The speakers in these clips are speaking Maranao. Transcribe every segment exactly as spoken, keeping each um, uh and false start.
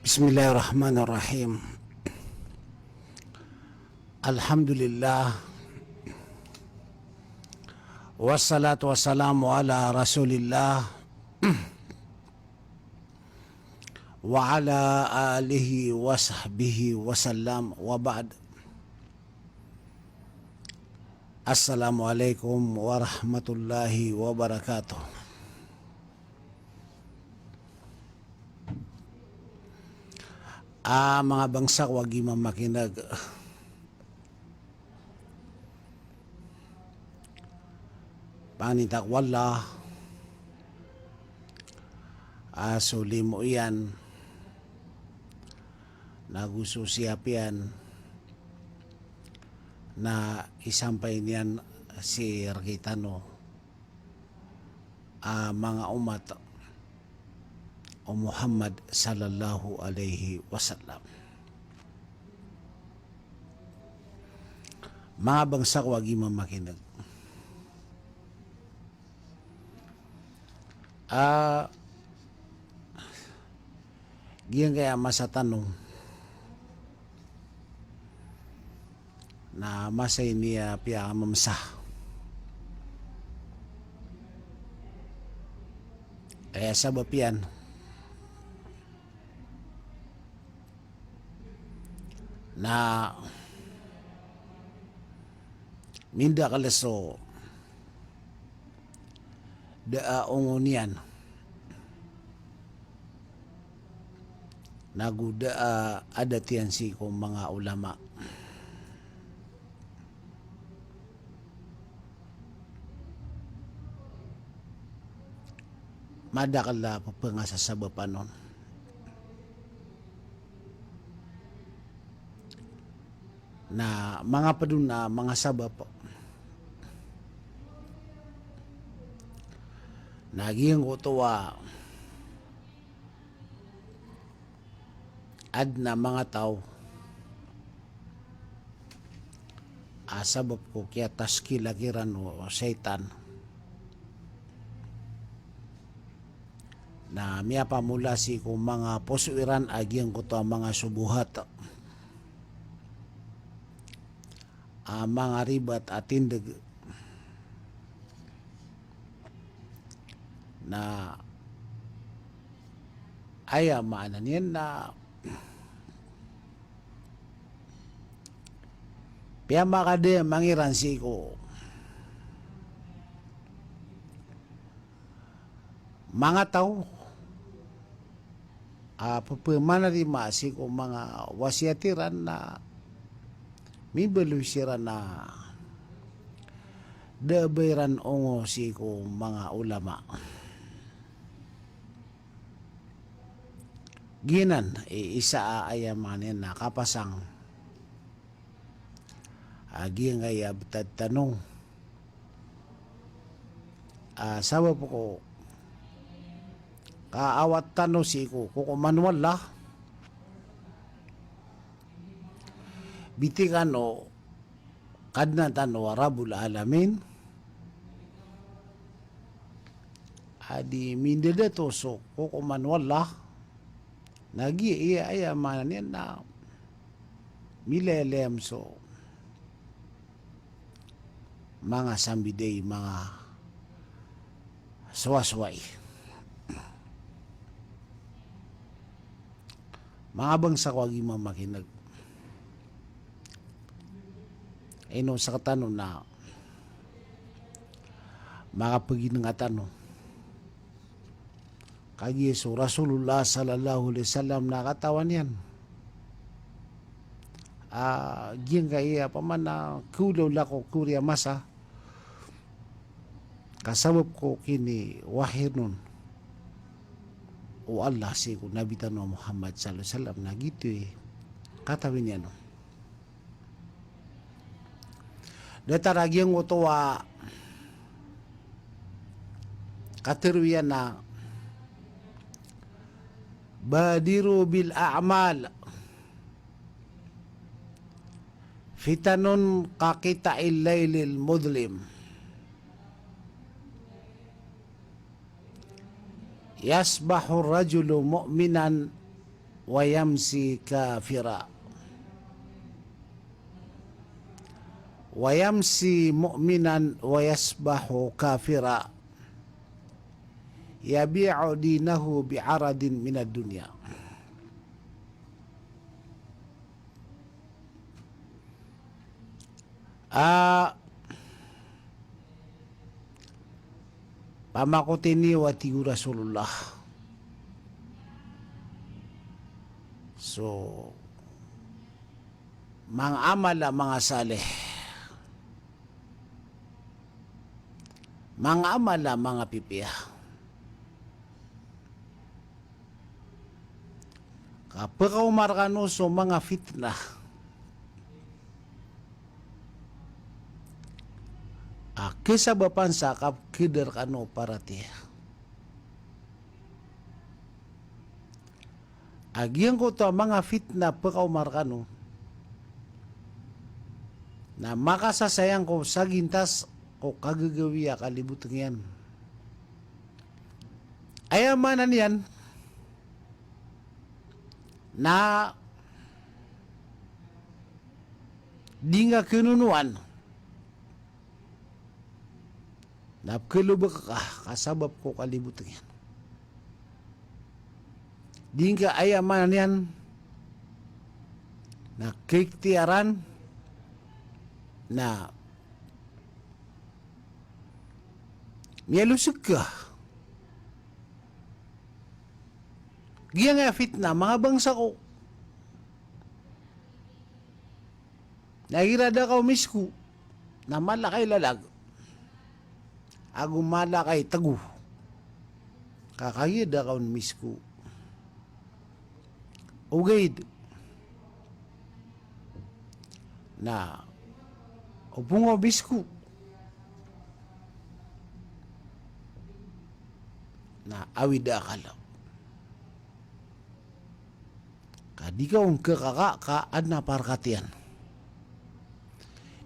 Bismillahirrahmanirrahim. Alhamdulillah. Wassalatu wassalamu ala Rasulillah wa ala alihi wa sahbihi wa sallam, wa ba'd. Assalamualaikum warahmatullahi wabarakatuh. A, manga bangsa ko a gii mamakineg. Pangni ta ko Allah a so limo iyan, nago so siyap iyan, na isampay niyan sii rektano a manga umat o Muhammad sallallahu alaihi wasallam. Manga bangsa ko a gii mamakineg. A, giyangkaya masa tano na masa ini a piyamemesa. Aya sabap iyan na mindakel so da a ongo niyan, nago da a adat iyan sii ko manga ulama. Madakel a pepengasasabapan on. Na manga pedon a manga sabap na giyangkoto a aden a manga taw a sabap ko kiyataskila kiran o shaytan, na miyapamola sii ko manga poso iran a giyangkoto a manga shubuhat, a manga ribat a tindeg, na aya maana niyan na piyamakadayamang iran sii ko manga taw a pepemanarima sii ko manga wasiyat iran na mimbaloy siran a da a ba iran ongo sii ko manga ulama. Giyanan i isa a aya maana niyan na kapasang a giyangkaya betad tano a sabap ko kaawat tano sii ko kokoman o Allah. Bitikan o Kadnan tano a Rabbul Alamin a di mindadato so kokoman o Allah. Na giya aya maana niyan na milaylay so manga sambiday, manga sowasowai. Manga bangsa ko a gii mamakineg, ino sektano na makapagineng tano. Kagiya so Rasulullah sallallahu alaihi wasallam na katawan iyan a giyangkaya pamana kewlawla ko kawri a masa, ka sabap ko kiniwahyi on o Allah sii ko Nabi tano a Muhammad sallallahu alaihi wasallam na giyoto i katawi niyan on. Datar a giyangkoto a katharo iyan a badiru bil a'mal fitanun ka qita'il laylil mudhlim. Yusbihu rajulu mu'minan wa yamsi kafira, wa yamsi mu'minan wa yasbahu kafira, yabi'u dinahu bi aradin minad dunya. A, pamakoti niyo a tig o Rasulullah so manga amal a manga salih, manga amal a manga pipiya, ka pkaoma rkano so manga fitnah a kasabapan sa kapkhada rkano paratiyaya. A giyangkoto a manga fitnah a pkaoma rkano na makasasayang ko sagintas ko kagagawii a kalibotng iyan. Aya maana niyan na di ngka kinonoan na pkhalobk ka, ka sabap ko kalibotng iyan. Di ngka, aya maana niyan na kaikhtiyaran na miyalosog ka. Giyangkaya fitnah, manga bangsa ko, na igira da ka omisko na mala ka i lalag ago mala ka i tgo, ka kagiya da ka on misko, ogaid na opama ka omisko na awid a akal. Ka di ka on khakaka ka adn a parkat iyan.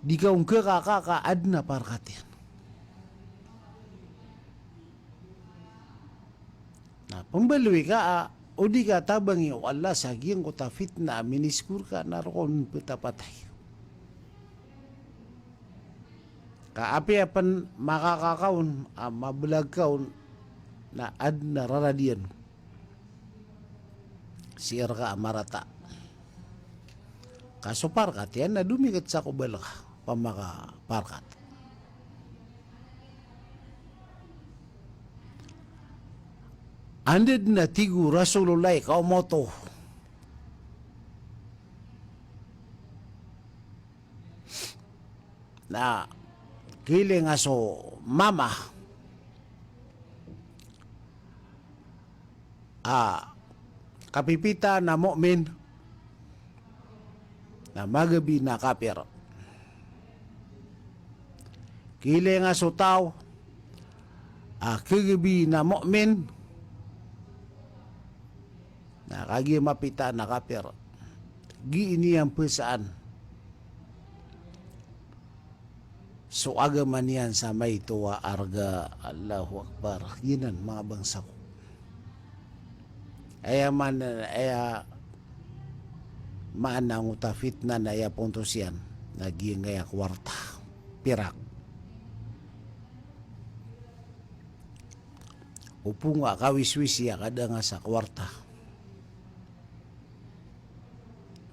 Di ka on khakaka ka adn a parkat iyan. Na pmbaloy ka a o di ka tabangi o Allah sa giyangkoto a fitnah a minisko rka na roo on ptapatay. Ka apiya pn makaka ka on a mablag ka on na adn a rarad iyan sii rka a marata. Ka so parkat iyan na domikt sa kobal ka pamakaparkat. Anda dn a tig o Rasulullah i kaoma oto na kiilinga so mama a kapipita na mu'min na magabi na kapir. Kiilinga so taw a kagabi na mu'min na kagiya mapita na kapir. Gii niyan pzaan so agama niyan sa maito a arga. Allahu Akbar. Giyanan, manga bangsa ko. Aya maana, aya maana angkoto a fitnah na aya pontos iyan na giyangkaya kwarta, pirak. Opama ka kawiswisi a kadanga sa kwarta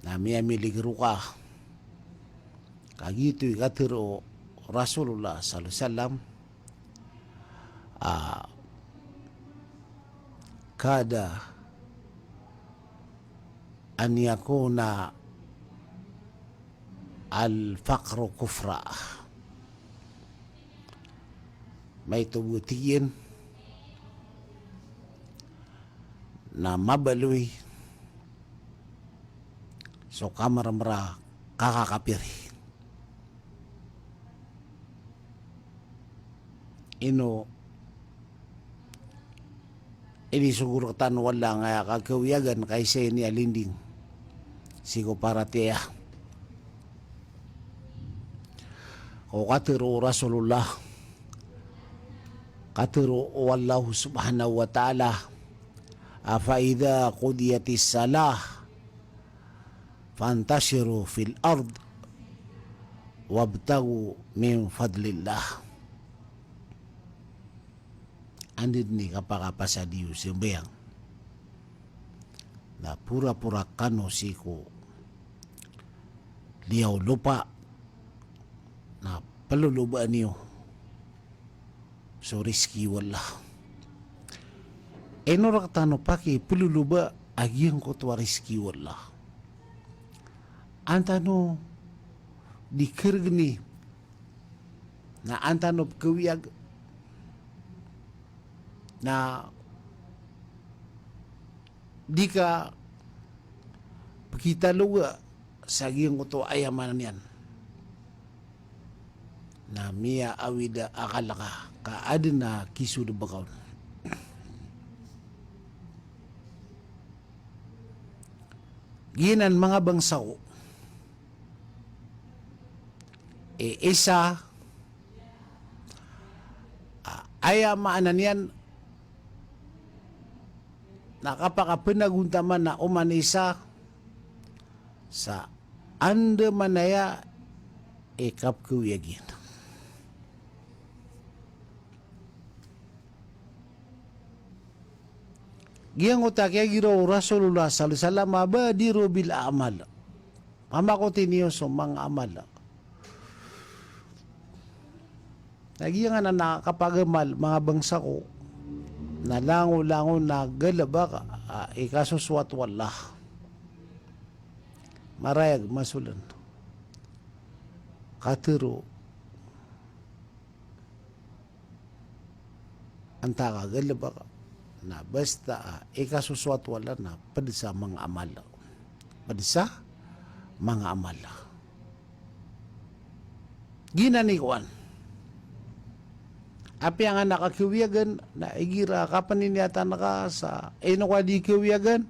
na miyamilig roo ka. Kagiya oto i katharo o Rasulullah sallallahu alaihi wasallam a kada an yakuna al-faqru kufra. Maito bo tig iyan na mabaloy so kamarmar a kakakapir. Ino inisogo rktano o Allah angkaya kakawiyagan ka isa ini a linding sii ko paratiyaya. Ko katharo o Rasulullah, katharo o Allah subhanahu wa ta'ala, "Fa idha qudiyatis salah fantashiru fil ard wabtaghu min fadlillah." Anda dn i kapakapasad iyo sambayang, na porapora kano sii ko liyawaw lopa, na plolobaan iyo so rizki o Allah. Ino rktano pakiploloba a giyangkoto a rizki o Allah? An tano di krgni, na an tano pkawiyag, na di ka pkitaloga sa giyangkoto a aya maana niyan na miyaawid a akal ka, ka adn a kisold bakawn. Giyanan manga bangsa ko, i isa a aya maana niyan na kapakapnagontaman a oman i isa sa andamanaya i kapkawiyag iyan. Giyangkoto a kiyagira o Rasulullah sallallahu alaihi wasallam a badiru bil a'mal. Pamakoti niyo so manga amal. Na giyangkanan a kapagamal, manga bangsa ko, na langolangon a galbk a ikasosoat o Allah. Marayag, masold, katharo, antaa ka galbk, na basta a ikasosoat o Allah na pd sa manga amal. Pd sa manga amal. Giyanan i kowan. Apiya nga na kakiyawiyagan, na igira kapniniyatan ka sa ino ka di kiyawiyagan,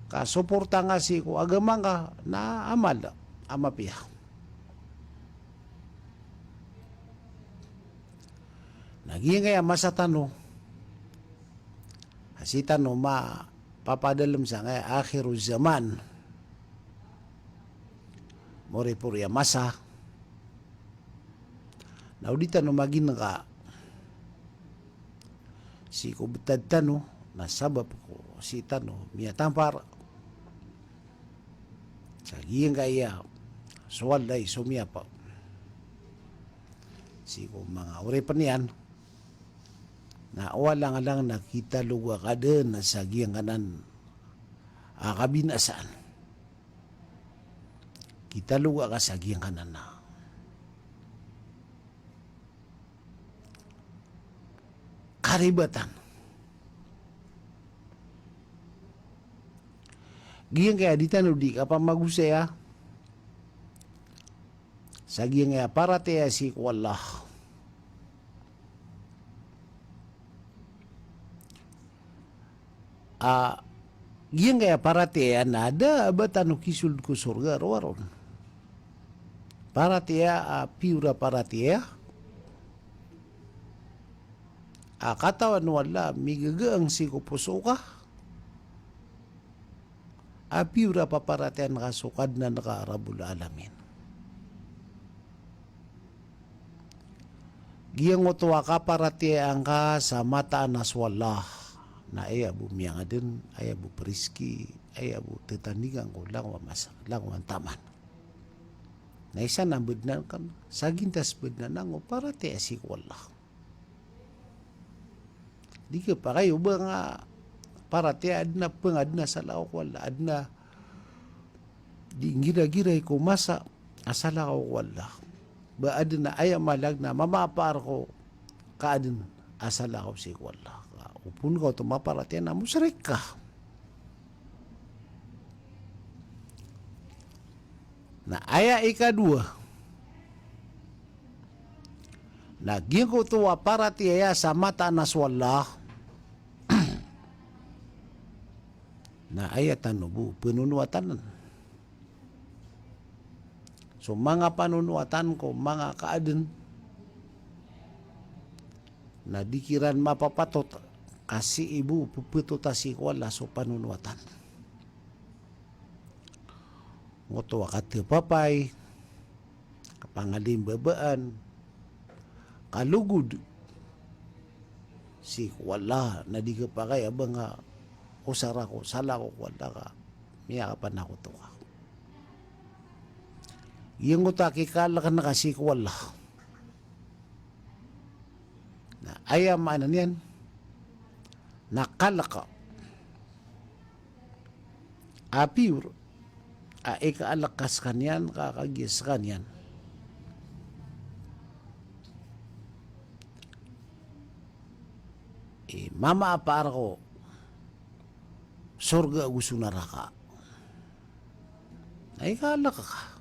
ka suporta nga sii ko agama nga, na amal a mapiya. Na giyangkaya masa tano, a sii tano mapapadalm sangkaya akhiruz zaman. Moripori a masa. Na o di tano magingka sii ko btad tano, na sabap ko sii tano miyatampar sa giyangkaya so walay so miyapa sii ko manga oripn iyan. Na o alanglang na kitaloga ka dn sa giyangkanan a kabinasaan. Kitaloga ka sa giyangkanan a karibatan. Giyangkaya di tano di kapamagosaya sa giyangkaya paratiyaya sii ko Allah. A giyangkaya paratiyaya na da a ba tano kisold ko sorga rowar on. Paratiyaya a pure a paratiyaya a katawan o Allah a migagang sii ko poso ka. A pure a paparatiyayaan ka so Kadnan ka a Rabbul Alamin. Giyangkoto a kaparatiyayaan ka sa mataan a so Allah na aya bo miyangadn, aya bo prizki, aya bo ttandingan ko langowan a masa, langowan a taman. Na isa na bdnan ka sa gintas bdnan a ngo paratiyaya sii ko Allah. Di khapakay o ba nga paratiyaya adn a pngadn a salakaw ko Allah, adn a di nggiragiray ko masa a salakaw ko Allah. Ba adn a aya malag na mamapaar ko kaadn a salakaw sii ko Allah. Ka opama ka oto maparatiyaya na musrik ka. Na aya ikadowa, na giyangkoto a paratiyaya sa mataan a so Allah, na aya tano bo pnonoatanan so manga panonoatan ko manga kaadn na di kiran mapapatot Ka sii bo pepetotan sii ko Allah so panonowatan. Ngoto a katepapay, kapangalimbabaan, kalogod sii ko Allah, na di kepakay a ba nga osar ako, sala ako ko Allah ka miyakapanakoto ka. Giyangkoto a kikaaleken ka sii ko Allah. Na aya maana niyan na kalek a pure a ikaalek ka sekaniyan ka kagiya sekaniyan i mamaapar ko sorga ago so naraka. Na ikaalek ka.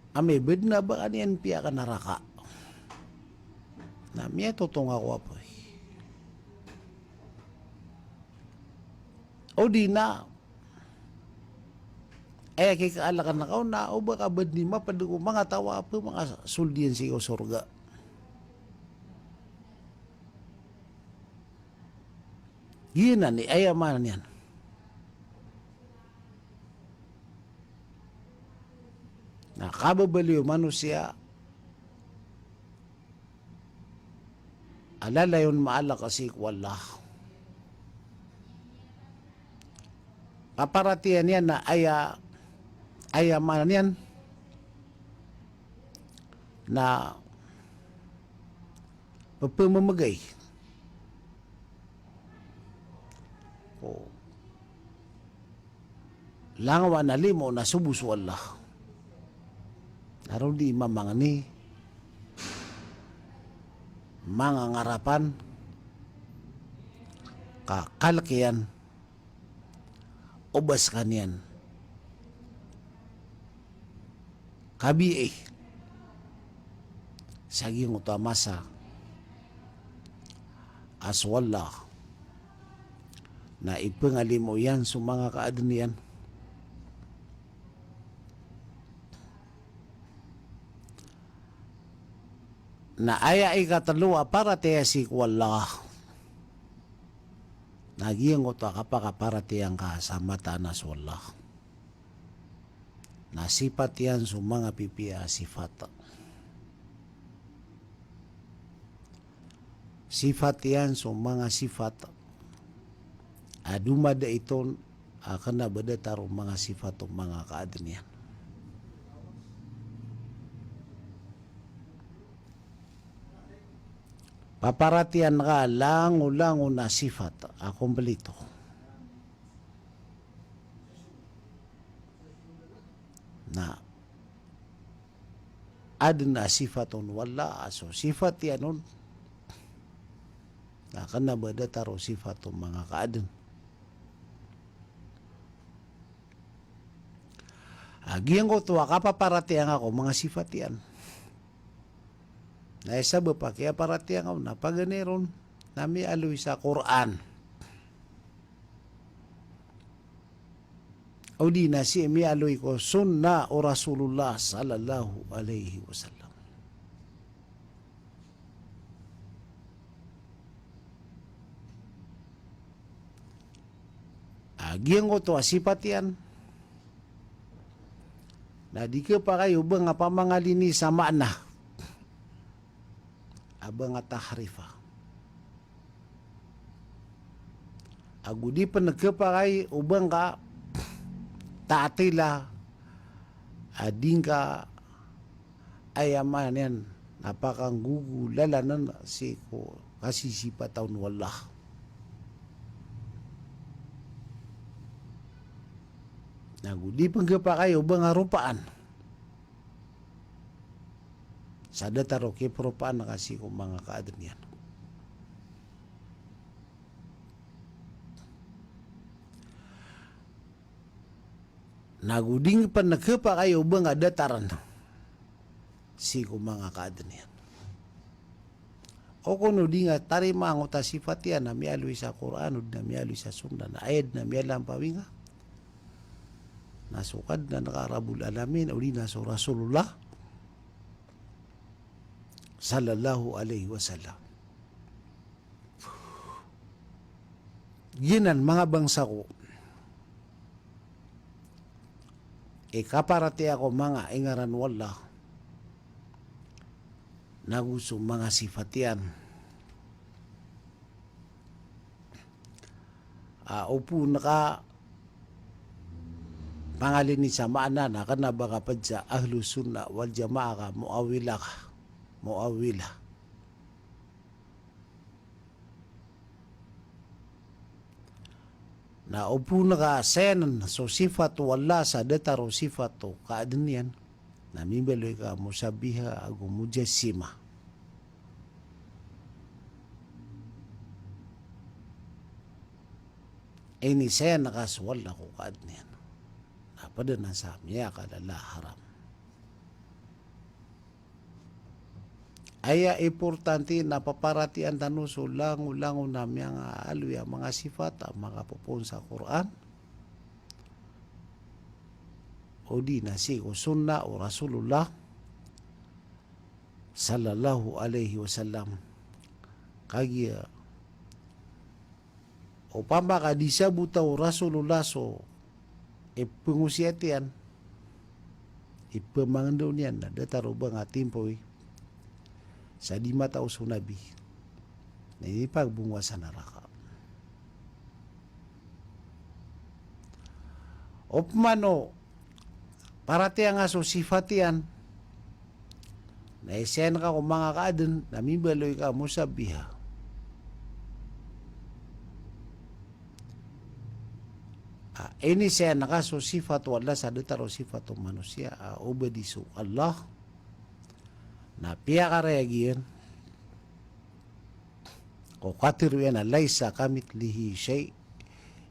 Amay bed na ba kaniyan piya ka naraka, na miyatotong ako apoy. O di na aya kikaaleken ka on na o ba ka bed ni maped ko manga taw a pemanga soldiyan sii ko sorga. Giyanan i aya maana niyan. Na kababaloy o manosiya a lalayon maalek sii ko Allah. Paparatiyayaan iyan na aya, aya maana niyan na pepememegay ko langowan a limo na so bo so Allah. Na roo di mamangni manga ngarapan ka kalek iyan o ba sekaniyan kabiya sa giyangkoto a masa a so Allah na ipengalimo iyan so manga kaaden iyan. Na aya ikatelo a paratiyaya sii ko Allah na giyangkoto a kapakaparatiyaya ngka sa mataan a so Allah na sifat iyan so manga pipiya a sifat. Sifat iyan so manga sifat a domadait on a kena ba datar o manga sifat o manga kaaden iyan. Paparatiyayaan ka langolangon a sifat a kompleto. Na aden a sifat on o Allah a so sifat iyan on na kena ba datar o sifat o manga kaaden. A giyangkoto a kapaparatiyaya ngka ko manga sifat iyan na isa bo pakiya paratiyaya ngka on na paganay ron na miyaaloy sa Qur'an. O di na sii miyaaloy ko sunnah o Rasulullah sallallahu alaihi wasallam. A giyangkoto a sifat iyan na di kepakay o ba nga pamangalini sa maana a ba nga tahrifa. Ago di pen kepakay o ba nga ta'tila a di ngka aya maana niyan na pakanggogolalanen sii ko kasisifatan o Allah. Ago di pen kepakay o ba nga ropaan sa datar o kiperopaan ka sii ko manga kaaden iyan. Ago di ngka pen kepakay o ba nga dataran sii ko manga kaaden iyan. O kono di nga tarimaan oto a sifat iyan a miyaaloy sa Qur'an, odi na miyaaloy sa sunnah, na aya den a miyalampawi nga na so Kadnan ka Rabbul Alamin, odi na so Rasulullah. sallallahu alaihi wasallam. Giyanan manga bangsa ko i kaparatiyaya ko manga ingaran o Allah, nago so manga sifat iyan. A, opama ka pangalini sa maana na kena ba ka ped sa Ahlus Sunnah wal Jamaah ka Mu'awwilah ka, Mu'awwilah. Na opama ka sayanen so sifat o Allah sa datar o sifat o kaaden iyan, na mimbaloy ka mushabbiha ago mujassimah. Inisayan ka so Allah ko kaaden iyan. Na ped anan sa miyakalala a haram. Aya importante na paparatiyayaan tano so langolangon a miyangaaloy a manga sifat a makapopoon sa Qur'an odi na sii ko sunnah o Rasulullah sallallahu alaihi wasallam. Kagiya opama ka di sabota o Rasulullah so ipengosiyat iyan, ipemangendao niyan, na datar o ba nga timpo i sa di matao so Nabi, na inipagbongowa sa naraka. Opama o paratiyaya nga so sifat iyan, na isayan ka ko manga kaaden, na mimbaloy ka mushabbiha. A, inisayan ka so sifat o Allah sa datar o sifat o manosiya, a, o ba di so Allah. Na piyakarayag iyan ko katharo iyan a laysa kamithlihi shay',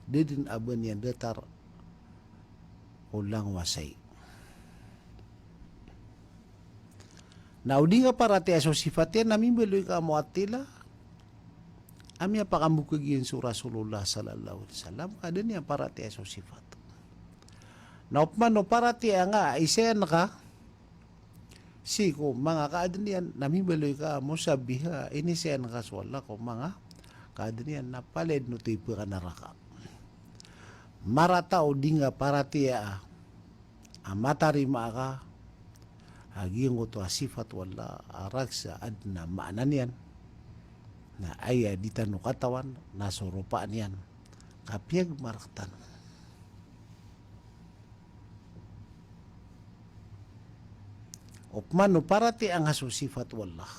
da den a ba niyan datar o langowan a shay'. Na o di nga paratiyaya so sifat iyan, na mimbaloy ka mu'attila a miyapakambokeg iyan so Rasulullah sallallahu alaihi wasallam, ka da niyan paratiyaya so sifat. Na opama o paratiyaya nga a isayan ka sii ko manga kaaden iyan, na mimbaloy ka mushabbiha, inisayan ka so Allah ko manga kaaden iyan, na palaya den oto ipekanaraka. Marata o di nga paratiyaya a matarima ka a giyangkoto a sifat o Allah a rakhs a aden a maana niyan, na aya di tano katawan na so ropaan iyan, ka piyagmarak tano. Opama o paratiyaya nga so sifat o Allah,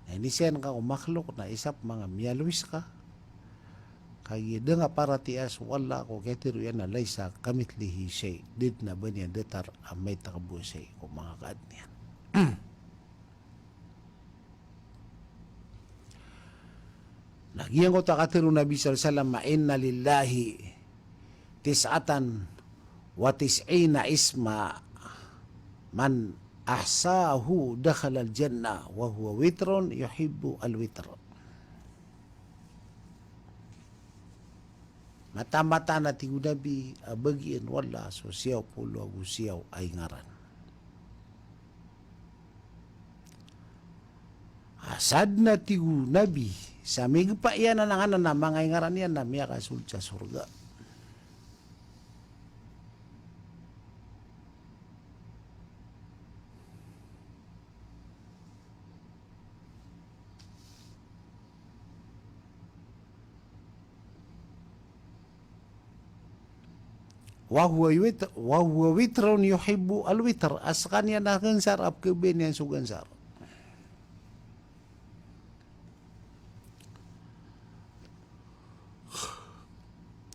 na inisayan ka ko makhluk, na isa pen manga miyalowis ka. Kagiya da nga paratiyaya so Allah ko katharo iyan a laysa kamithlihi shay', da den a ba niyan datar a maitaka bo a shay' ko manga kaaden iyan. Na giyangkoto a katharo o Nabi sallallahu alaihi wasallam a, "Inna lillahi tis'atan wa tis'ina isma, man ahsaha dakhalal jannah, wa huwa witrun yuhibbul witr." Mataan-mataan a tig o Nabi a bagian o Allah so siyaw polo ago siyaw a ingaran. A sadn a tig o Nabi sa migepa iyan anan a manga ingaran iyan na miyakasold sa sorga. Wa huwa wit-, wa huwa witrun yuhibbul witr. A sekaniyan na gansar a pekhabayaan iyan so gansar.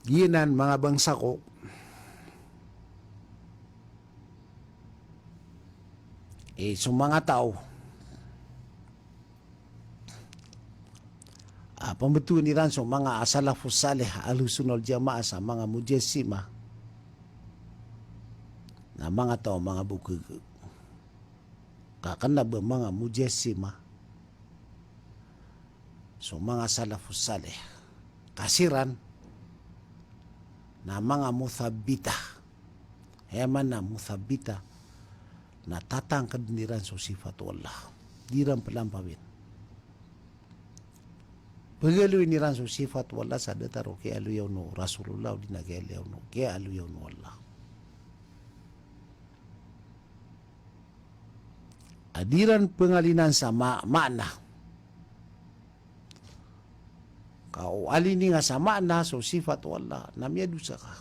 Giyanan manga bangsa ko, eh, so manga taw a pembetowan iran so manga salafus salih, Ahlus Sunnah wal Jamaah, sa manga mujassimah na manga taw a manga bokeg. Ka kena ba manga mujassimah so manga salafus salih, ka siran na manga muthabbitah. Aya maana muthabbitah na tatangkeden iran so sifat o Allah. di iran pelampawin. Pegaloyin iran so sifat o Allah sa datar o kiyaaloya on o Rasulullah, odi na kiyaaloya on o, kiyaaloya on o Allah. A di iran pengalinan sa ma-, maana. Ka o alini nga sa maana so sifat o Allah, na miyadosa ka.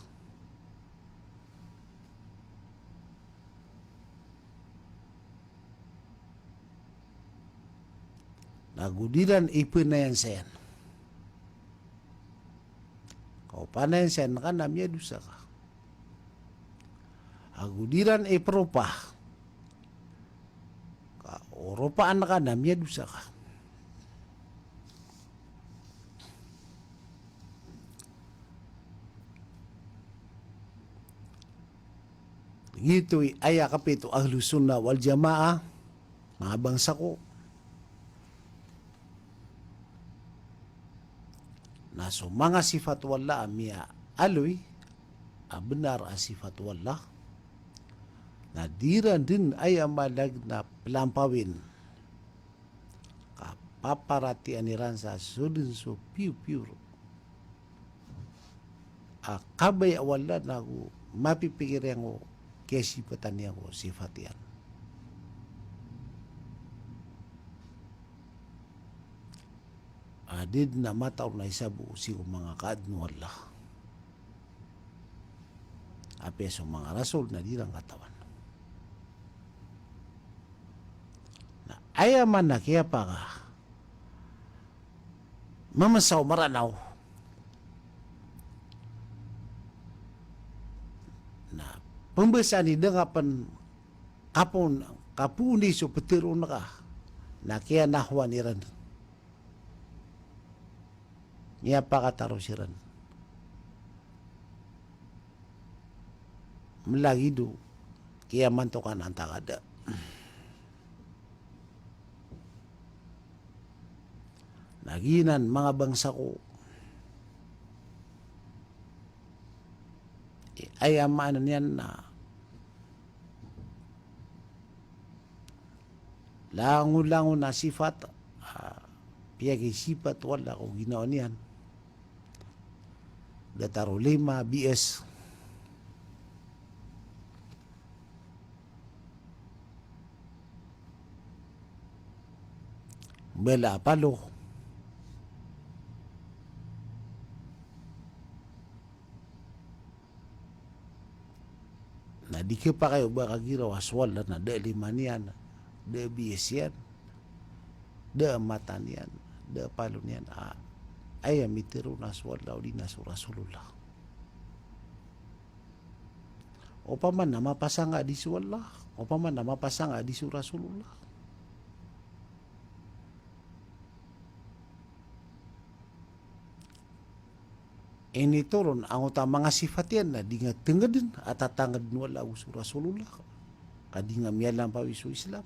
Na go di iran ipanayansayan. Ka o panayansayan ka na miyadosa ka. Ago di iran ipropa. Ka o ropaan ka na miyadosa ka. Giyoto i aya kapit o Ahlus Sunnah wal Jamaah, manga bangsa ko. Na so manga sifat o Allah a miyaaloy, a benar a sifat o Allah, na di iran den aya maana na pelampawin. Ka paparatiyayaan iran sa so den so pure-pure a kabaya o Allah na go mapipikir iyan ko kiyasifatan iyan ko sifat iyan. A di den a mataw na isabo sii ko manga kaadn o Allah. Apiya so manga rasul na di iran katawan. Na aya maana kiyapaka mamesa o Mranaw na pembesaan i da nga pen kapon, kapoon i so peteroon ka na kiyanahowan iran. Miyapakataro siran. Mlagid o kiyamantokan antaa ka da. Na giyanan manga bangsa ko, aya maana niyan na langolangon a sifat a piyakisipat o Allah ko ginawa niyan. Datar o lima B S. Mbala a palo. Na di khapakay o ba kagiraw a so Allah na da a lima niyan, da a B S iyan, da a mata niyan, da a palo niyan, a, aya mitero na so Allah odi na so Rasulullah. Opama na mapasang a di so Allah, opama na mapasang a di so Rasulullah. Initoron angkoto a manga sifat iyan na di nga tengeden a tatangeden o Allah ago so Rasulullah. Ka di nga miyalampawi so Islam.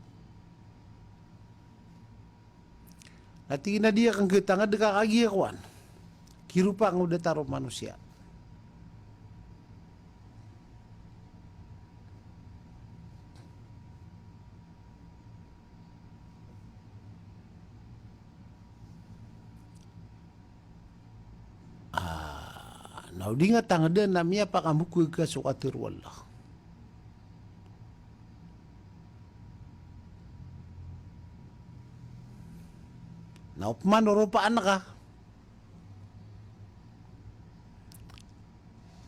Na tig iyan a di akn ketanged ka kagiya kowan. Kiropa ngka o datar o manosiya. Ah, na o di nga tangeden na miyapakambokhag ka so katero o Allah. Na opama na ropaan ka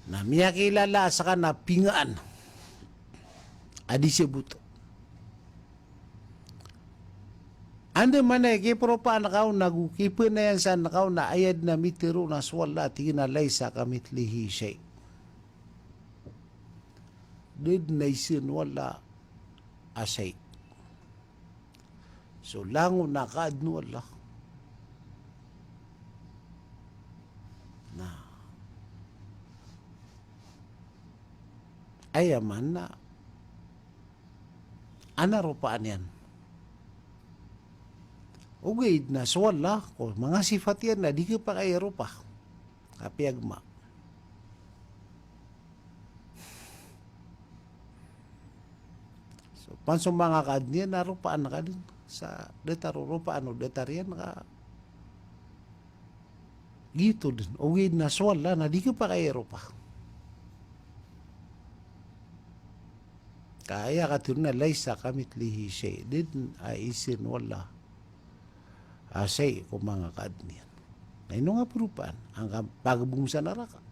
na miyakilala a seka na pingaan a di sebot. Andamanaya i kiperopaan ka on ago kipenayansayan ka on na aya den a mitero na so Allah, tig iyan a laysa kamithlihi shay'. Da den a isa o Allah a shay'. So langon a kaadn o Allah. Na aya maana a na ropaan iyan. Ogaid na so Allah ko manga sifat iyan na di khapakay a ropa. Kapiya gma. So, opama so manga kaadn iyan na ropaan ka den. sa datar o ropaan o datar iyan ka giyoto dn. Ogaid na so Allah na di khapakay a ropa. Ka aya katharo na laysa kamithlihi shay', da dn a isen o Allah a shay' ko manga kaadn iyan. Na ino nga propaan angka pagabong sa naraka.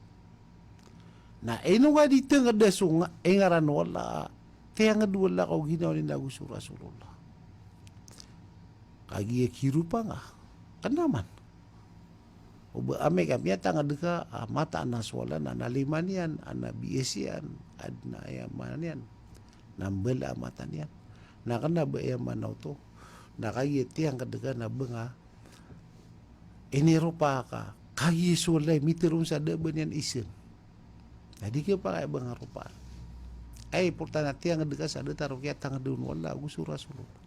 Na ino nga di tengeda so nga, ingaran o Allah, tiyanged o Allah ko ginawa niyan ago so Rasulullah. Kagiya kiropa nga, kena man. O ba amay ka miyatanged ka, a, mataan a so Allah na, na lima niyan, a, na B S iyan, adn a aya maana niyan, na mbala a mata niyan. Na kena ba aya maana oto. Na kagiya tiyanged ka na ba nga iniropa ka, kagiya so Allah i mitharo on sa da a ba niyan isen. Na di khapakay a ba nga ropaan. Ay, portan a tiyanged ka sa datar o kiyatanged on o Allah ago so Rasulullah.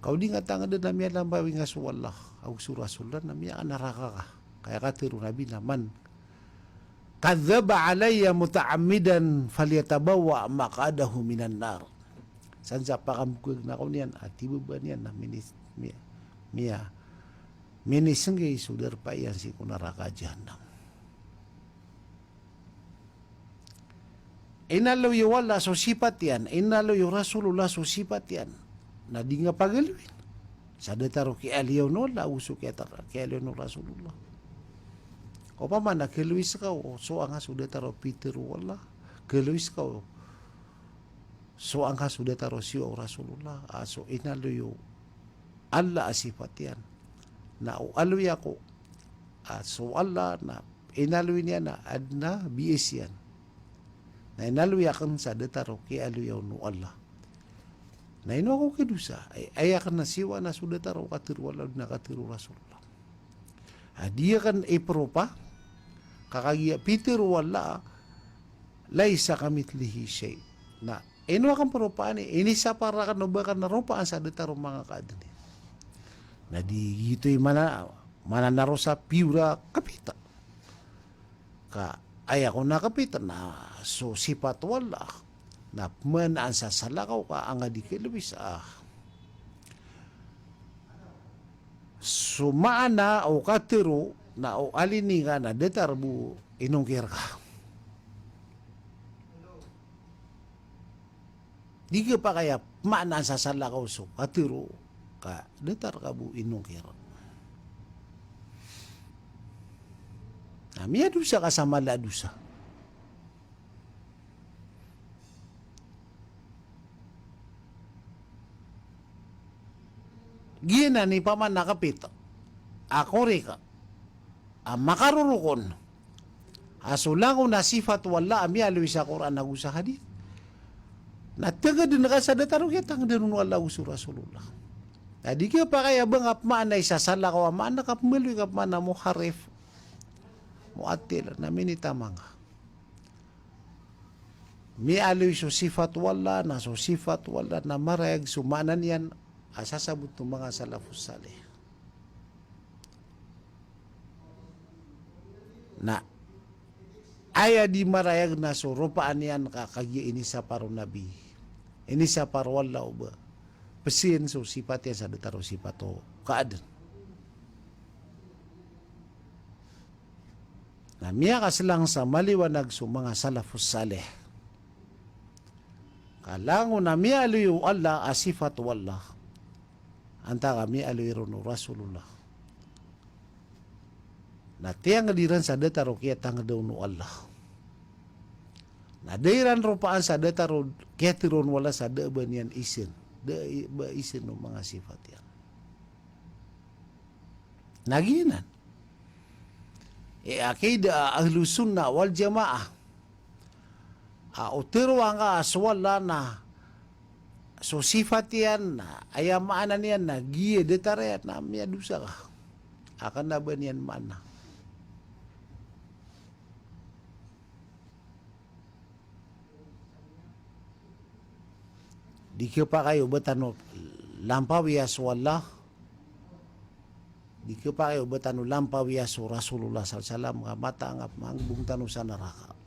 Ka o di nga tangeden a miyalampawi nga so Allah ago so Rasulullah na miyanaraka ka. Ka aya katharo o Nabi na man kadhdhaba alayya muta'ammidan falyatabawwa' maq'adahu minan nar. San sa pakambokhag na ko niyan a tibaban iyan na minis-, miya, miya, minisenggi so darpa iyan sii ko naraka jahannam. Inaloy o Allah so sipat iyan, inaloy o Rasulullah so sipat iyan, na di nga pagalowin sa datar o kiyaaloya on o Allah ago so kiyatar-, kiyaaloya on o Rasulullah. Opama na kalowi ska o soang ka so datar o pitharo o Allah, kalowi ska o soang ka so datar o siyowa o Rasulullah, a so inaloy o Allah a sipat iyan. Na o aloya ko a so Allah na inaloy niyan na adn a B S iyan. Na inaloy aken sa datar o kiyaaloya on o Allah. Na ino ako kadosa, ay, aya aken na siyowa na so datar o katharo o Allah, na katharo o Rasulullah. A di aken ipropa, ka kagiya pitharo o Allah, laysa kamithlihi shay'. Na ino aken propaan i, inisapar aken o ba aken ropaan sa datar o manga kaadn iyan. Na di giyoto i maana, maana na ron sa piyora kapita. Ka aya ko na kapita na so sipat o Allah na pmanaan sa salakaw ka anga di kalowi sa so maana o katharo na o alini nga na datar bo inongkir ka. Di khapakay a pmanaan sa salakaw so katharo ka datar ka bo inongkir. Na miyadosa ka sa mala a dosa. Giyanan i pman a kapit a korek a makarorokon a so langon a sifat o Allah a miyaaloy sa Qur'an ago sa hadith. Na tengeden ka sa datar o kiyatangeden on o Allah ago so Rasulullah. Na di khapakay a ba nga pmaanay sa salakaw a maana ka pmaloy ka pmaana muharrif, mu'attil, na minitaman ka. Miyaaloy so sifat o Allah, na so sifat o Allah na marayag so maana niyan a sasabot o manga salafus salih. Na aya di marayag na so ropaan iyan ka kagiya inisapar o Nabi, inisapar o Allah o ba pesen so sifat iyan sa datar o sifat o kaadn. Na miyakaselang sa maliwanag so manga salafus salih. Ka langon a miyaaloy o Allah a sifat o Allah, antaa ka miyaaloy ron o Rasulullah, na tiyanged iran sa datar o kiyatangeda on o Allah. Na da iran ropaan sa datar o kiyatharo on o Allah sa da a ba niyan isen, da a ba isen o manga sifat iyan. Na giyanan i aqidah a Ahlus Sunnah wal Jamaah. A o tharoa ngka a so Allah na so sifat iyan na aya maana niyan na giya datar iyan, na miyadosa ka. A kena ba niyan maana. Di khapakay o ba tano lampawiya so Allah. Di khapakay o ba tano lampawiya so Rasulullah sallallahu alaihi wasallam, ka mataan a mangbong tano sa naraka.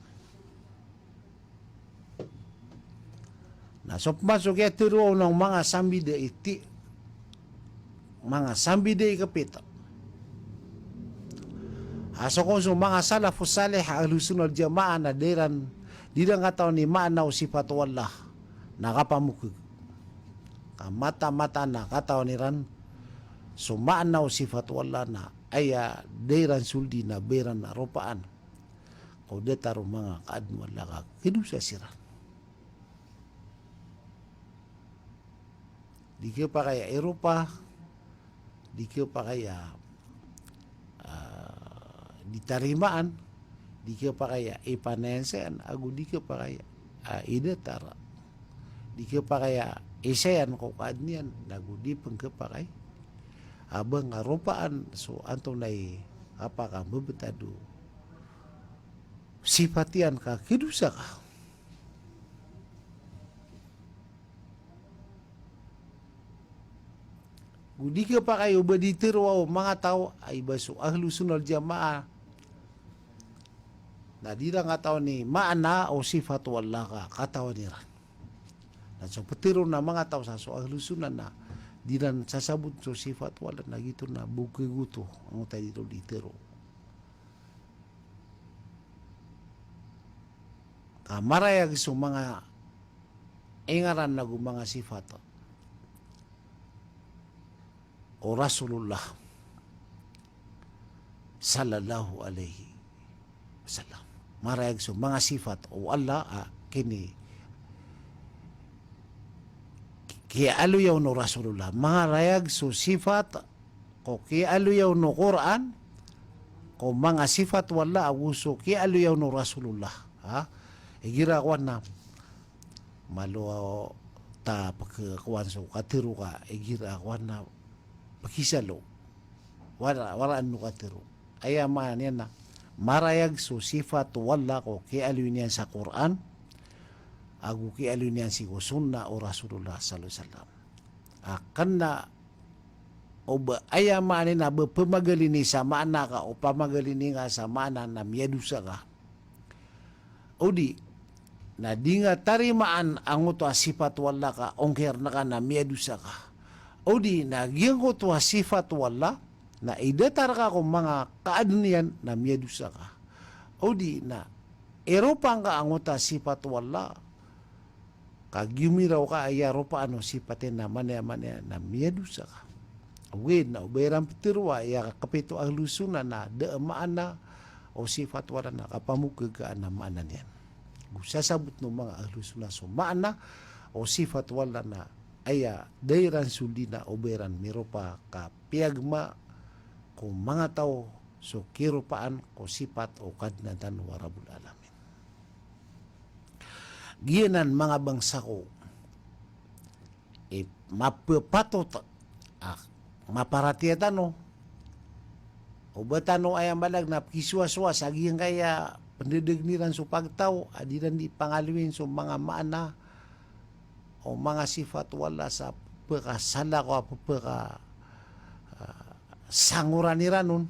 Na so pman so kiyatharo on o manga sambida iti, manga sambida i kapita. A so kon so manga salafus salih a Ahlus Sunnah wal Jamaah na da iran, da iran katawan i maana o sifat o Allah na kapamokeg. Ka mataan-mataan a katawan iran so maana o sifat o Allah na aya da iran soldi na ba iran ropaan ko datar o manga kaadn o Allah ka kadosa siran. Di khapakay a iropa, di khapakay a, ah, di tarimaan, di khapakay a ipanayansayan, ago di khapakay a idatar, di khapakay a isayan ko kaadn iyan, ago di pn khapakay a ba nga ropaan so antonaa i kapakambebetad o sifat iyan ka kadosa ka. Go di khapakay o ba di tharoa o manga taw a iba so Ahlus Sunnah wal Jamaah na di iran katawan i maana o sifat o Allah ka katawan iran. Na so ptharoon a manga taw sa so Ahlus Sunnah na di iran sasabot so sifat o Allah na giyoto na bokeg oto, angkoto a di ron di tharo. Ka marayag so manga ingaran ago manga sifat o Rasulullah sallallahu alaihi wasallam. Marayag so manga sifat o Allah a kini, kiyaaloya on o Rasulullah. Marayag so sifat ko kiyaaloya on o Qur'an, ko manga sifat o Allah ago so kiyaaloya on o Rasulullah. Ha? Igira kowan na malo ta pkhakowan so katharo ka, igira kowan na pkhisalo. Wara, waraan o katharo. Aya maana niyan na marayag so sifat o Allah ko kiyaaloy niyan sa Qur'an ago kiyaaloy niyan sii ko sunnah o Rasulullah sallallahu alaihi wasallam. A kna o ba aya maana niyan na ba pamagalini sa maana ka, o pamagalini nga sa maana na miyadosa ka. O di na di nga tarimaan angkoto a sifat o Allah ka ongkir na ka na miyadosa ka. O di na giyangkoto a sifat o Allah na idatar ka ko manga kaadn iyan na miyadosa ka. O di na iropa ngka angkoto a sifat o Allah ka giyomiraw ka a aya ropaan o sifat iyan na manaya-manaya na miyadosa ka. Ogaid na o ba iran ptharoa a aya kapit o Ahlus Sunnah na da a maana o sifat o Allah na kapamokeg ka a maana niyan. Go sasabotn o manga Ahlus Sunnah so maana o sifat o Allah na aya da iran soldi na o ba iran miropa ka piyagma ko manga taw so kiropaan ko sifat o Kadnan tano a Rabbul Alamin. Giyanan manga bangsa ko i mapapatot a maparatiyaya tano. O ba tano aya maana na pkisowasowa sa giyangkaya pndadagn iran so pagtaw a di iran di pangaloyin so manga maana o manga sifat o Allah sa pphakasalakaw a pphaka, ah, sangoran iran on.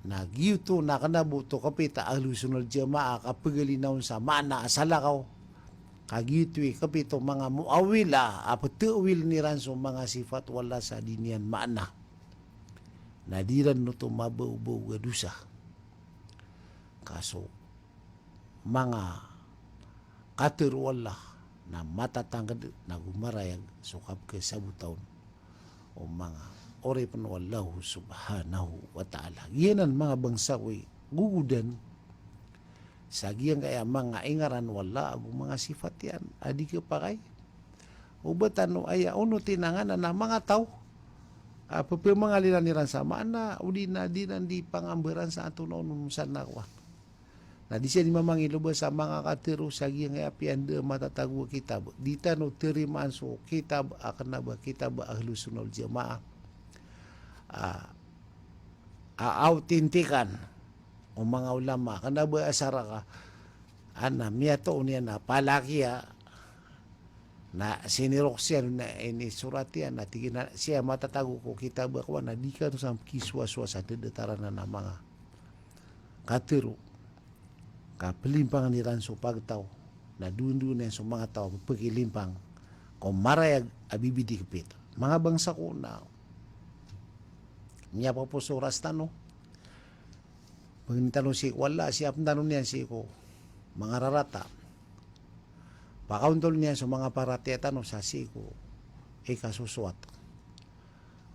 Na giyoto na kna bo oto kapit a Ahlus Sunnah wal Jamaah a kapagalinaw on sa maana a salakaw. Ka giyoto i kapit o manga Mu'awwilah a ptawiln iran so manga sifat o Allah sa di niyan maana. Na di iran oto mabaobaog a dosa. Ka so manga katharo o Allah na matatangkd na go marayag so kapkhasabota on o manga oripn o Allah subhanahu wa ta'ala. Giyanan manga bangsa ko i gogodan sa giyangkaya manga ingaran o Allah ago manga sifat iyan a di khapakay o ba tano aya onoti na nganan a manga taw a pphangalilan iran sa maana, o di na di iran di pangambaran sa antonaa on sa na kowan. Na di siran di mamangilobas a manga katharo sa giyangkaya piya anda matatago a kitab. Di tano tarimaan so kitab a kna ba kitab a Ahlus Sunnah wal Jamaah a, a autentikan o manga ulama, kna ba asar ka a na miyatoon iyan a palakiya na siniroksiyan na inisorat iyan na tig iyan a sii a matatago ko kitab a kowan na di kano san pkisowasowa sa dadataran a manga katharo ka plimpangn iran so pagtaw Na doon-doon iyan so manga taw a pepakilimpang ko marayag a bibidi kepit. Manga bangsa ko, na miyapapos so oras tano. Pangnin tano sii ko Allah, sii, apen tano niyan sii ko manga rarata. Pakaontol niyan so manga paratiyaya tano sa sii ko ikasosoat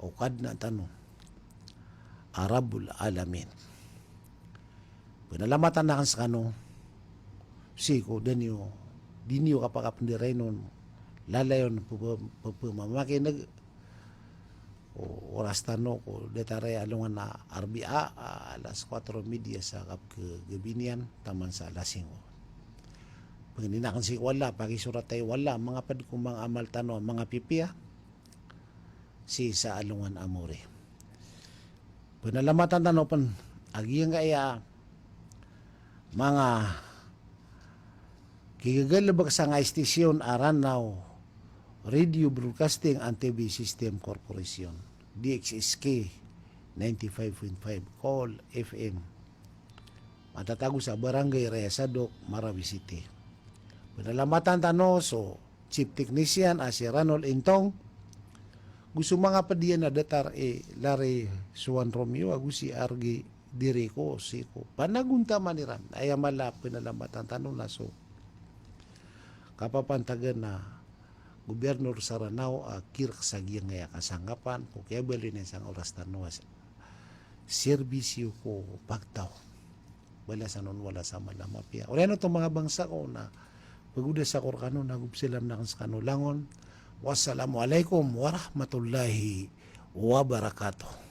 o Kadnan tano a Rabbul Alamin. Penalamatan aken sekano sii ko da niyo, di niyo kapakapenderainon, lalayon, pepe-, pepemamakineg o oras tano ko datar a alongan a Arbia, a, alas kwatro medya sa kapekegabiniyan taman sa alas singko. Pangnin aken sii ko Allah, pakisorat iyo o Allah, manga ped ko manga amal tano a manga pipiya sii sa alongan a mori. Penalamatan tano pen a giyangkaya manga kigagalebek sangkai a istasyon a Ranao Radio Broadcasting and T V System Corporation, D X S K ninety-five point five, Kool F M. Matatago sa Barangay Raya Sadok, Marawi City. Penalamatan tano so chief technician a si Ranol Intong, go so manga ped iyan a datar i Larry Suan Romeo, ago si Argi Diriko, sii ko panagontaman iran. Aya mala a penalamatan tano na so kapapantagan a gobirnor sa Ranao a kirek sa giyangkaya kasangkapan ko kiyabaloy niyan sangkai a oras tano a serbisyo ko pagtaw. Balasan on o Allah sa mala a mapiya. Oriyan oto manga bangsa ko, na pagodas ako rekano, na go pesalam aken sekano langon. Wassalamu alaikum warahmatullahi wabarakatuh.